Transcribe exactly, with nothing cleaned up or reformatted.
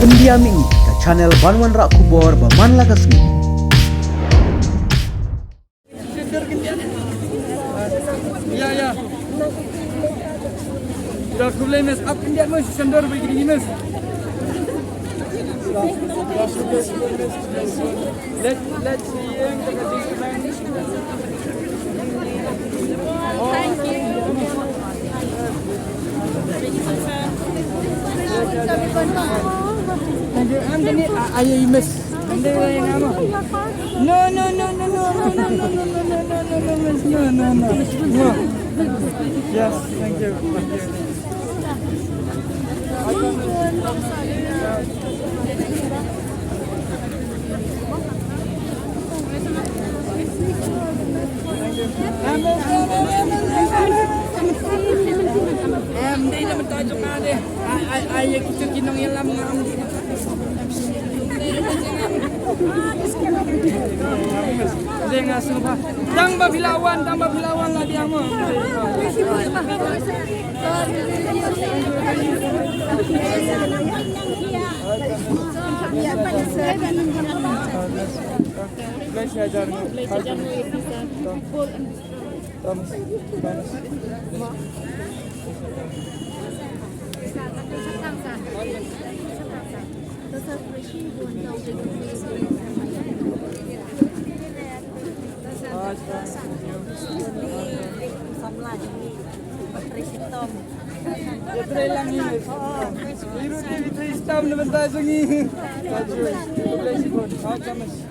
India Mih, ka channel ban wanrah khubor ba man la ka sngi. Ïa, ïa. Ïa, khublei miss. Ap khyndiat mo, shisha ndor ba ki miss. Let, let's see. Thank you. Thank you. Anthony, I, I miss. No, no, no, no, no, no, no, no, no, no, no, no, no, no, no, no, no, no, no. Yes, thank you, thank you. Em, dei na mynta jong nga dei. Ai, ai, ai, ya kita kinong ya lam ngam. Dei nga sngewbha. Tang ba phi la wan, tang ba phi la wan la biang mo. Bless you, Hajar. Thomas, Thomas.